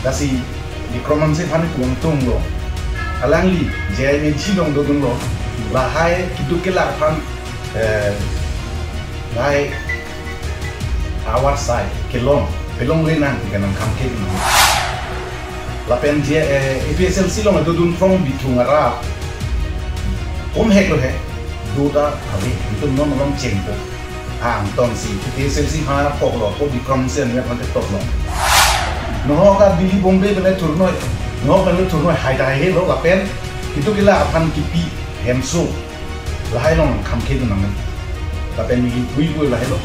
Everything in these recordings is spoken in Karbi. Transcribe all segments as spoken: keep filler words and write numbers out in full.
Lasi Bikram Hanse aphan pu angtunglo, alangli J I Medhi along dodunlo, lahai keduk kelak aphan, eh, lahai awar sai kelong, pelongle nang, ke nangkhang ke nang. Lapen je, eh, A P H L C along dodun phrong Bithung arat kom hek lo he, do ta ave, itu non along chengpo. Angtonsi A P H L C ha koklo ko Bikram Hanse anat mate toklo. Nohok a Delhi Bombay pen thurnoi, nohok pen thurnoi hai dai helo lapen keduk kelak aphan kipi hemso lahai along kham kedun nang. Lapen neli puipui lahelo.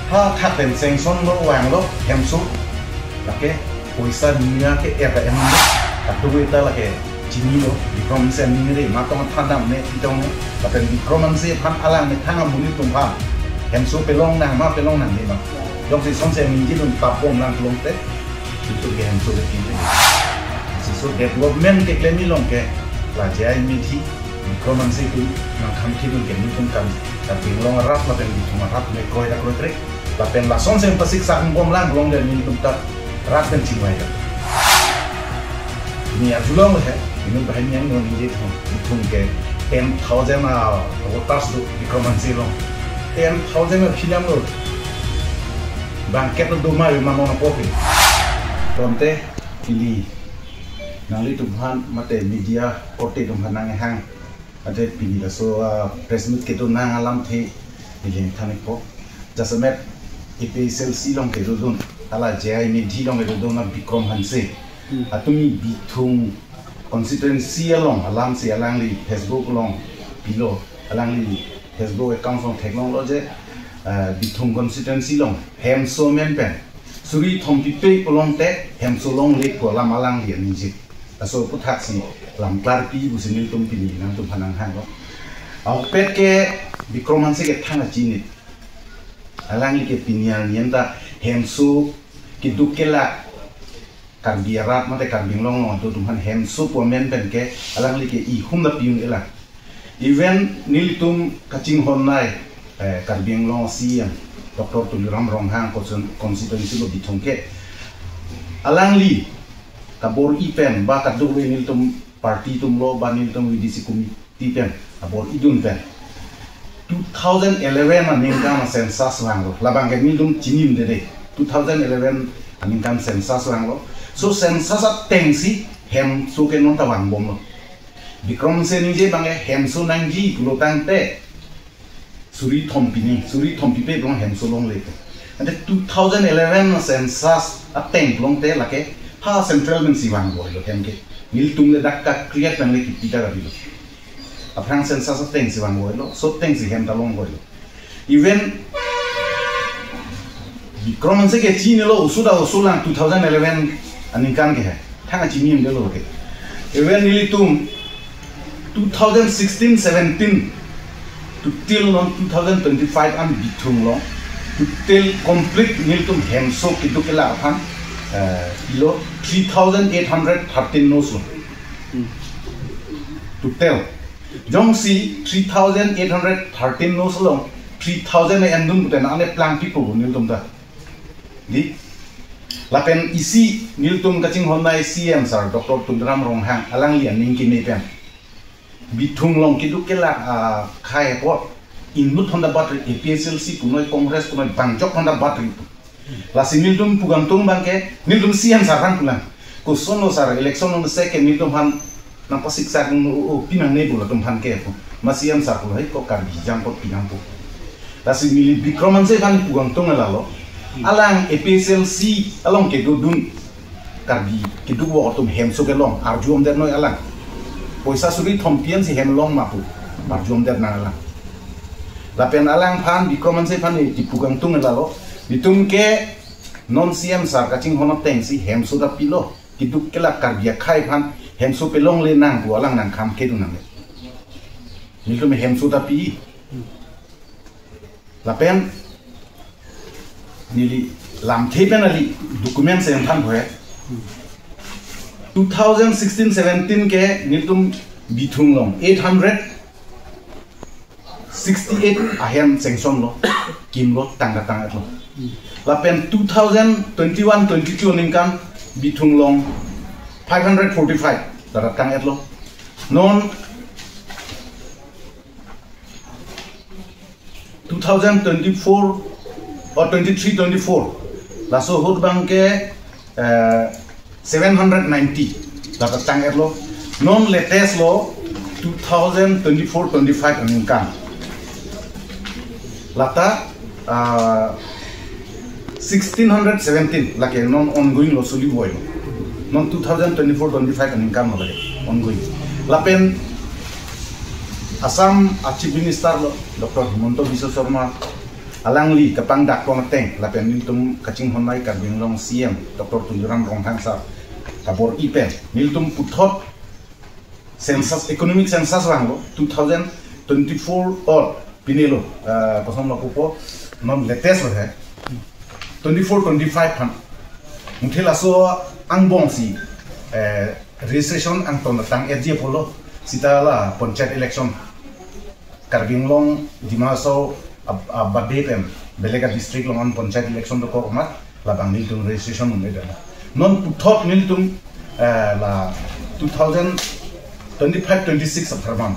Ha thak pen sanction lo, vanglo hemso. Lake poisa niya ke er em lo. Kadokave ta lake chinilo, Bikram Hanse ningre, matong thandam ne, pitong ne. Lapen Bikram Hanse aphan alang methang amonit atum aphan hemso pelong nang ma, pelong nangne ma. Jongsi sonse ningjedun tapbom nang pulote, itu ke hemso ke pinre. Lasi so development keklem along ke la J I Medhi, Bikram Hanse atum nangkhang kedun ke nelitum kan, kan Karbi Anglong arat lapen Bithung arat me kroidakroitre. Lapen lasonsi pasiksak bom lang along de nelitum ta rat pen chingvai. Pini arjulong he, inut banghini angbong ningje thong, ithum ke ten thousand a voters do Bikram Hanse along. Ten thousand a philam lo. Bangket do ma, ma non apo ke. Tonte pini nanglitum aphan mate media korte atum aphan nanghang. Ate pini laso, ah, press meet kedo nang alamthe neli than-ikpo. Jasemet A P H L C along kedodun, hala J I Medhi along kedodun a Bikram Hanse. Hmm. Atum Bithung constituency along alamsi alangli Facebook along pilo, alangli Facebook account along theklonglo je, ah, Bithung constituency along hemso amen pen suri thompipe pulote hemso longle pu alam alangli aningje. Laso aputhaksi lam klarpi pusi nelitum pini nangtum aphan nanghanglo. Ahokpet ke Bikram Hanse ke thang achinit. Alangli ke pini arni anta hemso keduk kelak Karbi arat mate Karbi Anglong along atum aphan hemso pu amen pen ke alangli ke ihum ta pi-un-elang. Even nelitum kachinghon nai, eh, Karbi Anglong C E M Doctor Tuliram Ronghang constituen-, constituency lo Bithung ke, alangli kabor-i pen ba kadokave nelitum party atum lo ba nelitum V D C committee pen kabor-idun pen two thousand eleven aningkan census vanglo. Labang ke nelitum chinimde de. Two thousand eleven aningkan census vanglo. So census atengsi hemso ke non ta vangbomlo. Bikram Hanse ningje abang ke hemso nangji pulo tangte suri thompi ni, suri thompipe pulo hemso longle ke. Ante two thousand eleven census ateng pulote lake ha central pensi vangvoilo hem ke. Nelitum le dak ka create nangle kipi ta kali lo. Aphrang census atengsi vangvoilo, so atengsi hem ta longvoilo. Even Bikram Hanse ke chinilo, oso ta oso lang two thousand eleven aningkan ke he. Thang achinimdelo ke. Even nelitum two thousand sixteen seventeen to till non two thousand twenty-five an Bithung along to till complete nelitum hemso keduk kelak aphan, eh, ilo three thousand eight hundred thirteen nos lo. Hmm. To till. Jongsi three thousand eight hundred thirteen nos along three thousand endun pute na ane plangpipo nelitum ta. Di? Lapen isi nelitum kachinghon nai C E M sir Doctor Tuliram Ronghang alangli aning keme pen Bithung along keduk kelak, ah, akhai apot inut aphan ta batri, A P H L C punoi, Congress punoi, bang jok aphan ta batri. Lasi nelitum pu angtung abang ke, nelitum C E M sir aphan pulang. Kosonlo sir, election along second nelitum aphan nangpasiksak, o, o, pinangne pu latum aphan ke pu. Ma C E M sir pulo, hai ko Karbi jam apot pinangpo. Lasi neli Bikram Hanse aphan pu angtung lalo. Alang A P H L C along kedodun Karbi keduk vo atum hemso kelong, arjuomdetnoi alang. Poisa suri thompi ansi hem long ma pu, arjuomdet nang alang. Lapen alangphan Bikram Hanse aphan neli pu angtung lalo. Nelitum ke non C E M sir kachinghon atengsi hemso ta pilo. Keduk kelak Karbi akhai aphan hemso pelongle nang pu alang nangkham kedun nangne. Nelitum hemso ta pi. Lapen neli lamthe pen neli document si nangthan pho he. Two thousand sixteen seventeen ke nelitum Bithung along eight hundred sixty-eight ahem sanction lo, kimlo, tangka tang-et lo. Lapen two thousand twenty-one twenty-two aningkan Bithung along five hundred forty-five lata tang-etlo. Non two thousand twenty-four or twenty-three twenty-four, laso ahut abangke, eh, seven hundred ninety lata tang-etlo. Non latest lo two thousand twenty-four twenty-five aningkan. Lata, ah, sixteen hundred seventeen lake non ongoing lo, suli boi lo. Non two thousand twenty-four twenty-five aningkan lo lake ongoing. Lapen Assam a Chief Minister lo, Doctor Himanta Biswa Sarma, alangli kapangdak pon ateng, lapen nelitum kachinghon nai Karbi Anglong C M Doctor Tuliram Ronghang sir kabor-i pen, nelitum puthot census, economic census vanglo, two thousand twenty-four or pine lo, eh, koson lo pupo, non latest lo he, twenty-four twenty-five aphan. Muthe laso angbong si, eh, registration angton tang-etji apotlo, seta la panchayat election, Karbi Anglong, Dima Hasao ab-, abade pen belek a district along an panchayat election dokok amat, labang nelitum registration un-edetlo. Non puthot nelitum, eh, la two thousand twenty-five twenty-six apharman,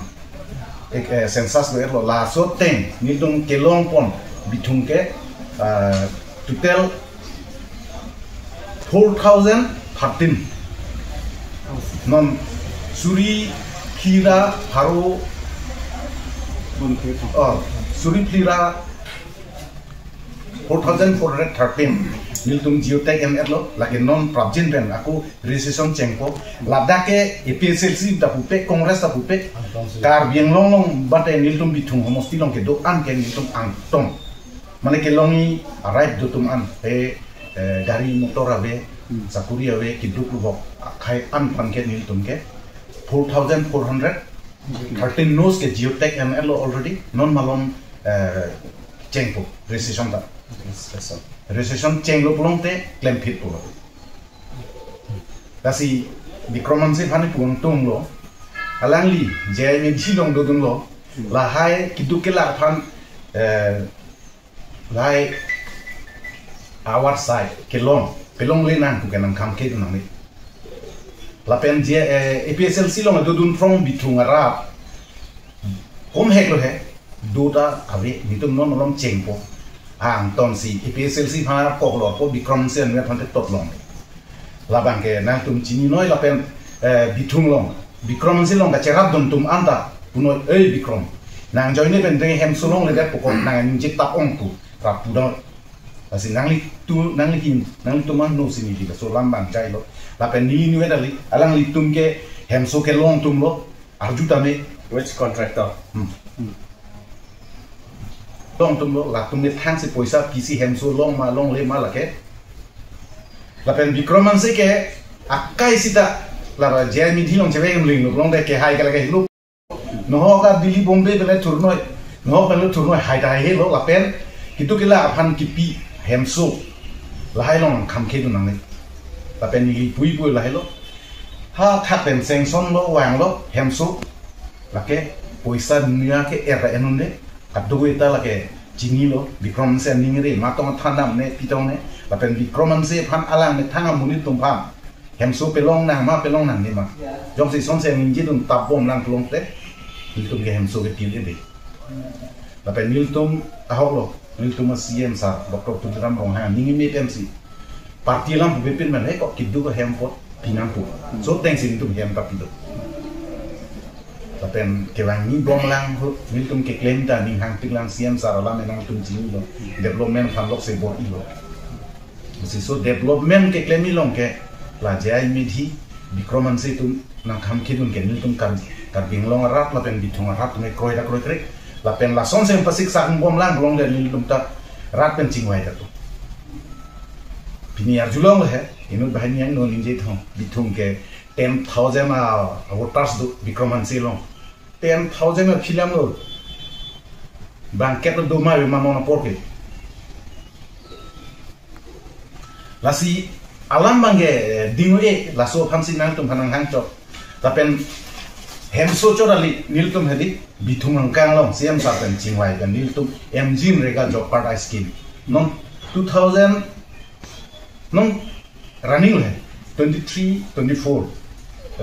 ek, eh, census lo-etlo, laso ateng nelitum kelong pon Bithung ke, eh, total four thousand thirteen. Non suri phli ra pharo, oh, suri phli ra four thousand four hundred thirteen nelitum geotag en-etlo, lake non prapjin pen ako registration chengpo. Ladak ke A P H L C ta pupe, Congress ta pupe, Karbi Anglong along bate nelitum Bithung homosti along kedo-an ke nelitum angton, mane kelongji a-right do atum an, he, eh, gari motor ave, sakuri ave, keduk lubok akhei an aphan ke nelitum ke four thousand four hundred thirteen nos ke geotag en-etlo already. Non malom, eh, chengpo registration ta. Registration. Registration chenglo pulote klem phit pulo. Lasi Bikram Hanse aphan pu angtunglo. Alangli J I Medhi along dodunlo. Lahai keduk kelak aphan, eh, lahai awar sai kelong, pelongle nang pu ke nangkham kedun nangne. Lapen je, eh, A P H L C along dodun phrong Bithung arat komhek lo he, do ta ave, nelitum non malom chengpo. Angton si A P H L C aphan koklo po, Bikram Hanse anvet aphan te tot long. Labang ke nangtum chininoi lapen, eh, Bithung along, Bikram Hanse along kacherap dun atum anta punoi, "Ei Bikram, nang ajoine pen deng hemso longledet pokok, nang ningje tap-ong pu," rap pudang. Lasi nanglitum, nanglihin, nanglitum an no sini di, laso alam abang jailo. Lapen neli inutvet kali, alanglitum ke hemso kelong atumlo, arju tame. Which contractor? Hmm. Long atumlo, latum methang si poisa pisi hemso long ma longle ma lake. Lapen Bikram Hanse ke akai seta, la J I Medhi along chevek em ling lo, longdet ke hai ke lake lo. Nohok a Delhi Bombay pen le thurnoi. Nohok pen le thurnoi, hai ta haihelo lapen keduk kelak aphan kipi hemso lahai along kham kedun nangne. Lapen neli puipui lahailo. Ha thak pen sanction lo, vanglo hemso. Lake poisa dunia ke era enunde. Kadokave ta lake chinilo, Bikram Hanse aningre, matong thandam ne, pitong ne. Lapen Bikram Hanse aphan alang methang amonit atum aphan hemso pelong nang ma, pelong nangne ma, jongsi sonsi ningje dun tap bom lang pulote, nelitum ke hemso ke pil ebe. Lapen nelitum ahoklo, nelitum a C M sir Doctor Tuliram Ronghang aning ime pensi party alam pupepin man he kok keduk ahem apot pinang pu. So ateng si nelitum hem ta pilo. Lapen kevangji bom lang ahut nelitum keklem ta ning hangpik lang, C M sir alam enang tum chinilo, development aphan lok se bor-ilo. Lasi laso development keklemji along ke la J I Medhi, Bikram Hanse atum nangkham kedun ke nelitum Kar-, Karbi Anglong arat lapen Bithung arat atum ke kroi ta kroikre. Lapen lason si pasik sak bom lang longdet nelitum ta rat pen chingvai ta tu. Pini arjulong lo he, inut banghini angno ningje thong, Bithung ke ten thousand a voters do Bikram Hanse along. Ten thousand a film lo. Bangket lo do ma ve ma non apor ke. Lasi alam abang ke, eh, ding-e, laso aphan si nangtum aphan nanghang chot. Lapen hemso chot kali nelitum hedi Bithung angkang along C M sir pen chingvai pen nelitum M G-NREGA job card a-scheme. Non two thousand, non running lo he. twenty-three, twenty-four,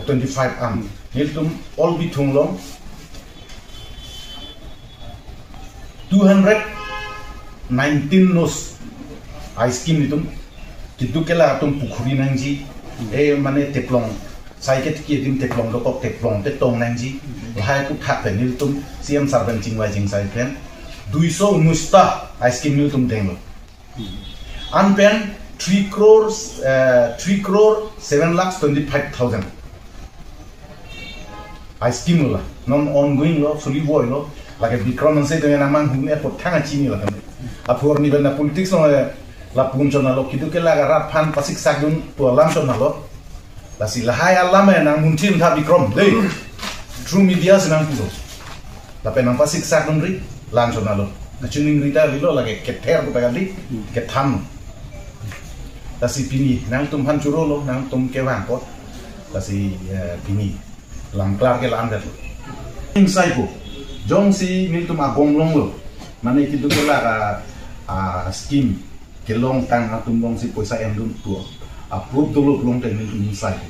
twenty-five am. Nelitum all bithung along two hundred nineteen nos a-scheme nelitum. Keduk kelak atum pukhuri nangji. Eh, mane teplong. Sai ketiki adim teplong dokok, teplong te tong nangji. Lahai aphuthak pen nelitum C M sir pen chingvai chingsai pen duiso unusta a-scheme nelitum denglo. Anpen three crores, eh, three crore seven lakhs twenty-five thousand. A-scheme lo la, non ongoing lo, suli voi lo, lake Bikram Hanse to yang namang hum airport thang achini la kami. Apor ni benda politics no, eh, lapu-an chonalo, keduk kelak arat aphan pasik sakdun pu alam chonalo. Lasi lahai alam eh nangmunchim tha Bikram, dei. Through media si nangpulo. Lapen nangpasik sakdunri, la-an chonalo. Kachiningri ta lilo lake kether ko ta kali, kethan. Lasi pini, nangtum aphan churolo, nangtum kevang apot. Lasi, eh, pini, langklar ke la-an det. Ingsai ko, jongsi nelitum agom longlo. Mane keduk kelak a, a-scheme kelong tang atum jongsi poisa endun pu. Approve dolo pulote nelitum ingsai ko.